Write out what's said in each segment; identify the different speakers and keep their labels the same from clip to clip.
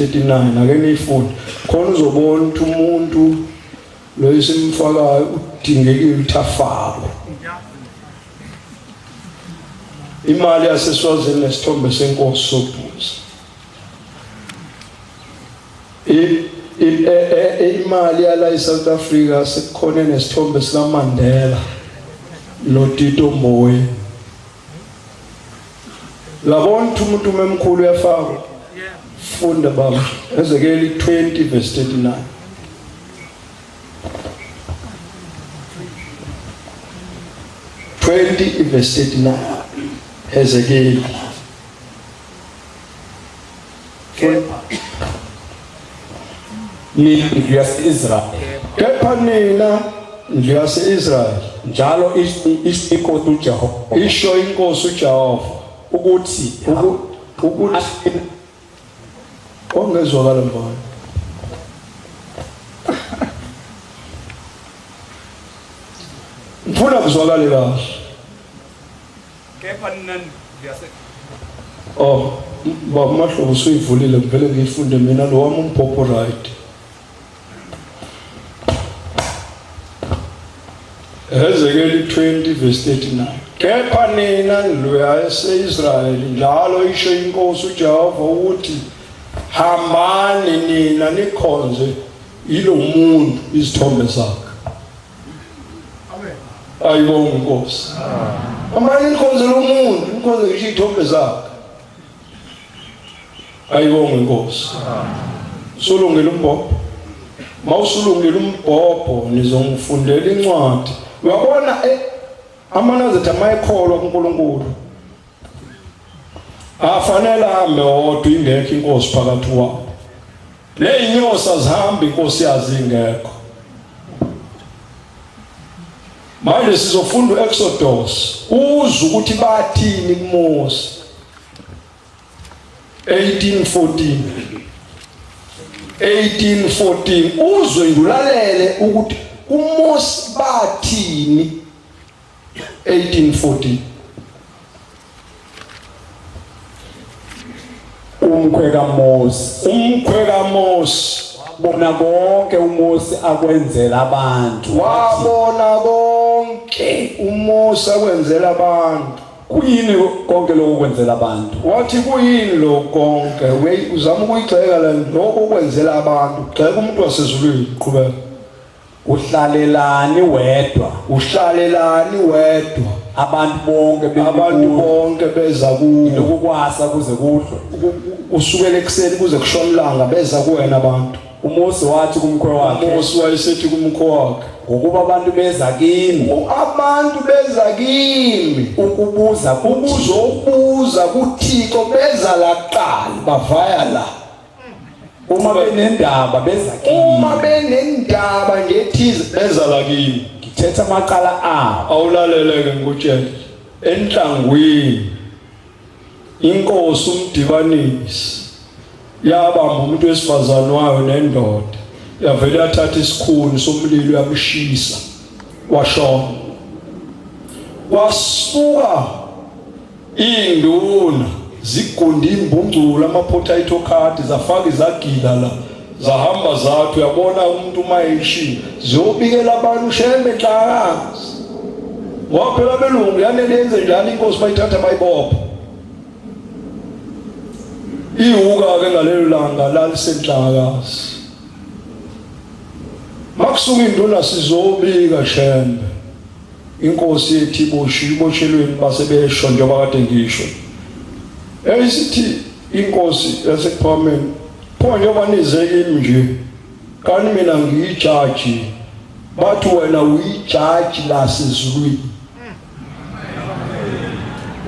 Speaker 1: verse 39, ake niyifunde khona uzobona ukuthi umuntu lo esimfakayo udingekile ukuthi afakwe. Imali yaseSwazini nesithombe senkosi Sobhuza. Imali yala eSouth Africa sekukhona nesithombe sika Mandela noTito Mboweni. Uyabona ukuthi umuntu umemkhulu uyafakwa. Funda baba Ezekiel 20 verse 39. 20 verse 39 Ezekiel.
Speaker 2: Kepha nindlu yase-Israyeli,
Speaker 1: Kepha nina ndlu yase-Israyeli,
Speaker 2: njalo isho inkosi uJehova,
Speaker 1: isho inkosi uJehova
Speaker 2: ukuthi
Speaker 1: ukuthi ongezwakala mfana. Ngifuna kuzwakale kahle.
Speaker 3: Kepha nina ndlu yase
Speaker 1: Oh, baba Mahlobo usuyivulile ngivele ngiyifunde mina lo wami umbhobho right. Hezekeli 20 verse 39. Kepha nina ndlu yase-Israyeli njalo isho inkosi uJehova ukuthi hambani nina nikhonze yilo muntu izithombe zakhe. Ayibonga inkosi. Hambani nikhonze lo muntu, nikhonze ngisho izithombe zakhe. Ayibonga inkosi. Usulungile umbhobho. Mawusulungile umbhobho nizongifundela incwadi. Uyabona eh, amaNazaretha mayekholwa kuNkulunkulu. Afanele ahambe wodwa ingekho inkosi phakathi kwabo. Leyinyosi azihambi inkosi yazi ingekho. Manje sizofunda uExodus uzwe ukuthi bathini kuMose. 1814 1814 uzwe nje ulalele ukuthi kuMose bathini 1814.
Speaker 2: Umkhwe kaMose,
Speaker 1: umkhwe kaMose
Speaker 2: wabona konke uMose akwenzela abantu,
Speaker 1: wabona konke uMose akwenzela abantu.
Speaker 2: Kuyini konke lokhu kwenzela abantu?
Speaker 1: Wathi kuyini lokhu konke? Uzama ukuyigxeka le nto, lokhu okwenzela abantu, gxeka umuntu wasezulwini. Qhubeka.
Speaker 2: Uhlalelani wedwa?
Speaker 1: Uhlalelani wedwa?
Speaker 2: Abantu bonke bemi
Speaker 1: Abantu
Speaker 2: kuwe.
Speaker 1: bonke beza kuwe.
Speaker 2: Lokukwasa kuze kuhlwe.
Speaker 1: Kusukela ekuseni kuze kushona ilanga beza kuwena abantu.
Speaker 2: UMose wathi kumkhwe wakhe,
Speaker 1: uMose wayesethi kumkhwe wakhe,
Speaker 2: ngokuba abantu beza kimi,
Speaker 1: Abantu beza kimi
Speaker 2: ukubuza kuThixo,
Speaker 1: ukuzobuza kuThixo, beza la kuqala, bavaya la.
Speaker 2: Uma benendaba beza kimi,
Speaker 1: uma benendaba nje ethize beza la kimi,
Speaker 2: ngithetha amacala abo.
Speaker 1: Awulaleleke ngikutshele, enhlangwini inkosi umdibanisi yabamba umuntu wesifazane wayo nendoda, yavele yathatha isikhuni somlilo yamshisa washona. Wasuka Iy'nduna zigunda imbungculu amapotato card zafaka izagila la zahamba zathi uyabona umuntu uma eyishilo ziyobikela abantu uShembe Nhlakazi ngoba phela abelungu yanele yenze njalo inkosi bayithatha bayibopha iwuka-ke ngalelo langa lalisenhlakazi makusuka induna sizobika Shembe Inkosi yethi iboshi iboshelweni base besho njengoba kade ngisho. Yayisithi inkosi yasekuphakameni pho njengoba nize kimi nje kanti mina ngiyijaji bathi wena uyijaji lasezulwini.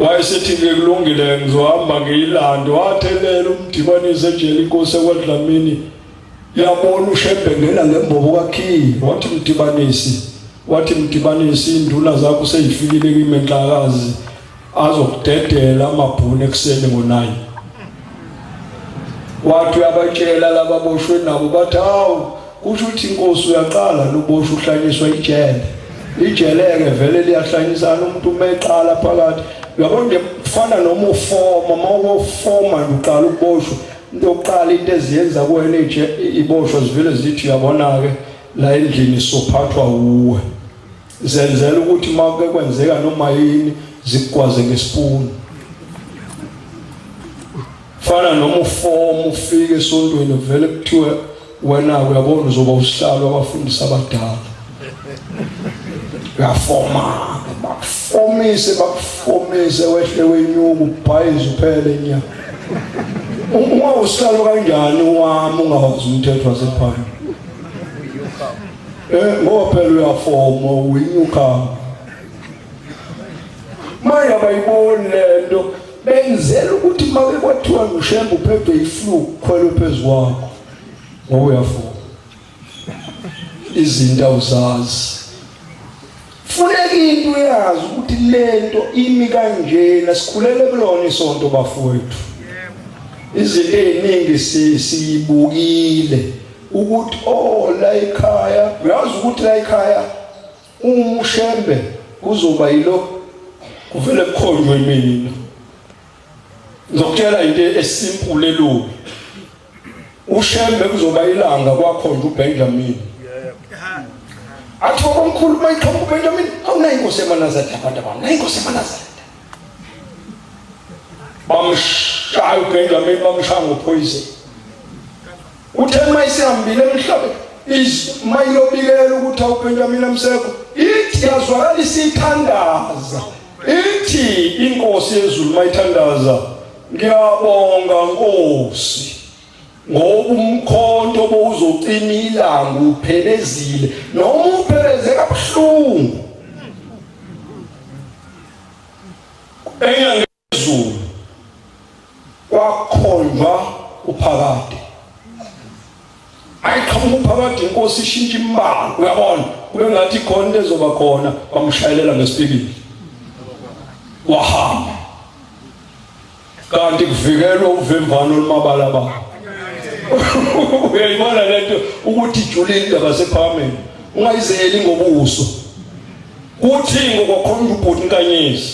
Speaker 1: Wayesethi ke kulungile ngizohamba ngiyilande wathelela umdibanise ejele inkosi ekwadlamini Yabona uShembe ngena ngembobo kakhiye wathi mdibanisi wathi mdibanisi induna zakho seyifikile kimi enhlakazi azokudedela amabhunu ekuseni ngo-9 wathi uyabatshela laba boshwe nabo bathi hawu kusho ukuthi inkosi uyaqala loboshwa uhlanyiswa ijele ijele-ke vele liyahlanyisana umuntu uma eqala phakathi uyabona nje kufana noma ufoma uma ukofoma nje uqala ukuboshwa. Into yokuqala into eziyenza kuwena nje iboshwa zivele zithi uyabona-ke la endlini sophathwa wuwe. Zenzela ukuthi uma kuke kwenzeka noma yini zikugwaze ngesipuni. Fana noma ufomu ufike esontweni vele kuthiwe wena uyabona uzoba usihlalo wabafundisi abadala. Uyafoma bakufomise bakufomise wehle wenyuka ubhayize uphele nya. Ungawusihlalo kanjani wami ungawazi umthetho wasephaya? Eh ngoba phela uyafoma uyinyuka. Manje abayiboni lento benzela ukuthi make kwathiwa ngushembe uphethwe iflu khwelwe phezu kwakho ngoba uyafuna izinto awuzazi funeka into uyazi ukuthi lento imi kanjena sikhulele kulona isonto bafowethu izinto eziningi siyibukile ukuthi oh la ekhaya uyazi ukuthi la ekhaya Uma uShembe kuzoba yilo kuvele kukhonjwe mina. Ngizokutshela into esimpule elula. UShembe kuzoba ilanga kwakhonjwa uBenjamin. Athi omkhulu mayiqhamuka uBenjamin awunayo inkosi yamaNazaretha abantu abami, nayo inkosi yamaNazaretha. Bamshaya uBenjamin bamshaya ngophoyizeni. Uthe uma isihambile emhlabeni mayiyobikela ukuthi awuBenjamin amsekho ithi yazwakala isithandaza ithi inkosi yezulu mayithandaza ngiyabonga nkosi ngoba umkhonto bowuzocima ilanga uphelezile noma upheleze kabuhlungu enyangeni Zulu kwakhonjwa uphakade ayiqhamuka uphakade inkosi ishintsha imbala uyabona kube ngathi khona into ezoba khona bamshayelela ngesipikili wahamba kanti kuvikelwa uvemvano olumabalabala uyayibona lento ukuthi ijulile indaba sephakameni ungayizeli ngobuso kuthi ngokukhonja ubhuti inkanyezi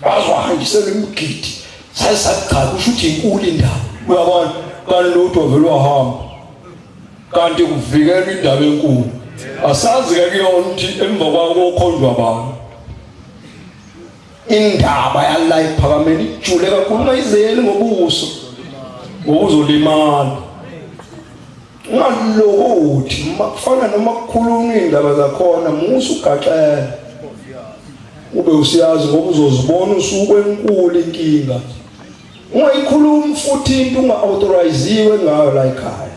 Speaker 1: bazohanjiselwa imigidi saye sathi cha kusho ukuthi inkulu indaba uyabona kanti lutho vele wahamba kanti kuvikelwa indaba enkulu asazi ke kuyona ukuthi emva kwako kokhonjwa bani indaba yala iphakameni ijule kakhulu ungayizeli ngobuso ngoba uzolimala ungalokothi kufana noma kukhulunywa iy'ndaba zakhona musa ugaxela ube usiyazi ngoba uzozibona usuku enkulu inkinga ungayikhulumi futhi into unga-authoriziwe ngayo la ekhaya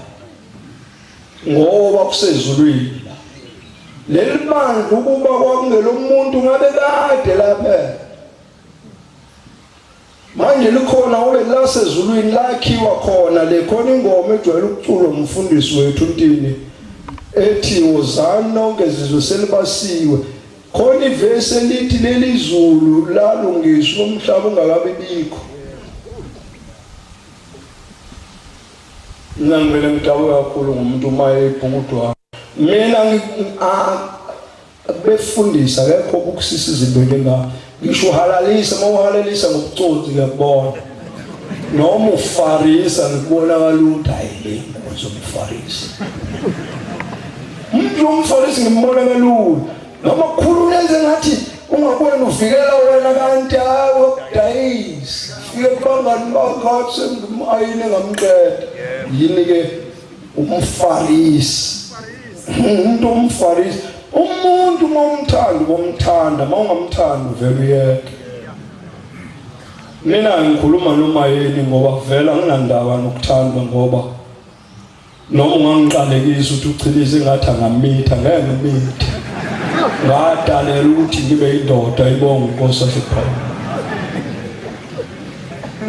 Speaker 1: ngoba kusezulwini leli bandla ukuba kwakungelomuntu ngabe kade lapha Manje likhona ube lasezulwini lakhiwa khona le khona ingoma ejwayele ukuculwa umfundisi wethu uNtini ethi wozani nonke zizwe selibasiwe khona ivesi elithi leli zulu lalungiswa umhlaba ungakabi bikho mina ngivele ngidabuka kakhulu ngomuntu uma ebhukudwa mina Befundisa akekho ukusisa izinto njenga ngisho uhalalisa uma uhalalisa ngobutsotsi ngiyakubona noma ufarisa ngikubona kalula hayi le inkonzo umfarisi umuntu umfarisi ngimbona kalula noma kukhulu lenze ngathi ungabona uvikela wena kanti hayi wakudayisa fike kubangani bakho sengimayini ngamqeda yini ke umfarisi umuntu umfarisi umuntu uma umthanda ubomthanda uma ungamthandi uvele uyeke mina ngikhuluma noma yini ngoba vela nginandaba nokuthandwa ngoba noma ungangiqalekisa ukuthi uchilise ngathi angamitha ngeke ngimithe ngadalela ukuthi ngibe indoda ibonga inkosi yasephakama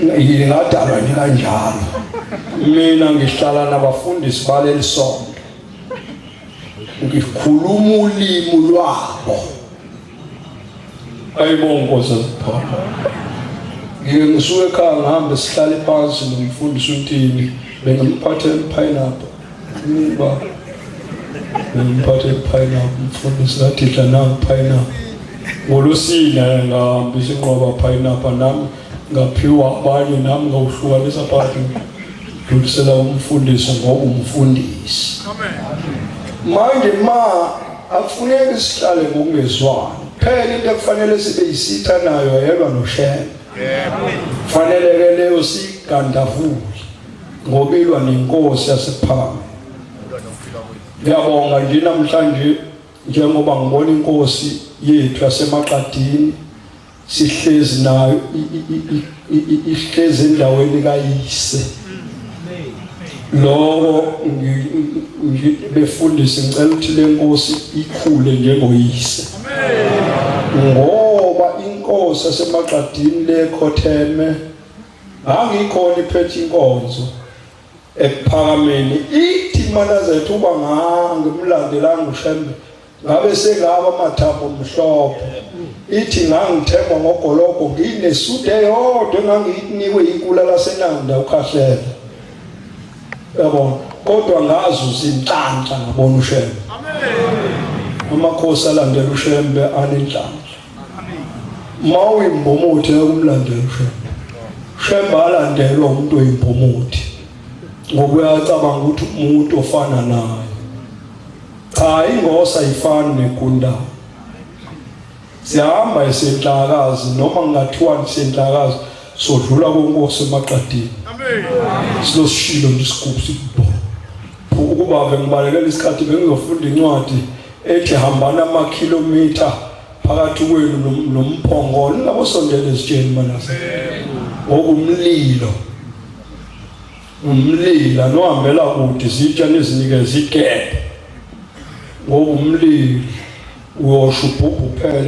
Speaker 1: ngingadalwa nje kanjalo mina ngihlala nabafundisi baleli sonto ngikhuluma ulimi lwabo ayibonga inkosi yasephakama ngike ngisuke ekhaya ngihambe sihlale phansi nomfundisi untini bengimphathela ipineapple uba bengimphathela ipineapple umfundisi ngathi idla nangu pineapple ngolwesine ngahambisa inqoba pineapple nami ngaphiwa abanye nami ngawuhlukanisa phakathi Dlulisela umfundisi ngoba umfundisi. Manje ma akufuneki sihlale ngokungezwani. Phela into ekufanele sibe yisitha nayo yelwa noShembe. Yebo. Fanele ke leyo sigandavule ngoba ilwa nenkosi yasephakame. Ngiyabonga nje namhlanje njengoba ngibona inkosi yethu yasemaqadini sihlezi nayo ihlezi endaweni kayise lokho befundisi ngicela ukuthi lenkosi ikhule njengoyise ngoba inkosi yasemaqadini lekhotheme ngangikhona iphethe inkonzo ekuphakameni ithi manazethu uba ngangimlandelanga uShembe ngabe sengaba amathambo mhlophe ithi ngangithengwa ngogologo nginesudu eyodwa engangiyinikwe ikula lasenanda ukhahlela yabona kodwa ngazuza inhlanhla ngabona uShembe amakhosi alandela uShembe anenhlanhla mawuyimbumuthi ekumlandela uShembe Shembe alandelwa umuntu oyimbumuthi ngoba uyacabanga ukuthi umuntu ofana naye Cha ingosa ayifani negundane. Siyahamba esenhlakazi noma ngingathiwa ndisenhlakazi sodlula konkosi emaqadini. Amen. Silosishilo nje isigubhu sikubho. Ukuba bengibalekela isikhathi bengizofunda incwadi ethi hambana amakhilomitha phakathi kwenu nomphongolo ningabosondela ezitsheni manase. Ngoba umlilo umlila nohambela kude izitsha nizinikeze igebhe ngoba umlilo uyosha ubhubhu phela.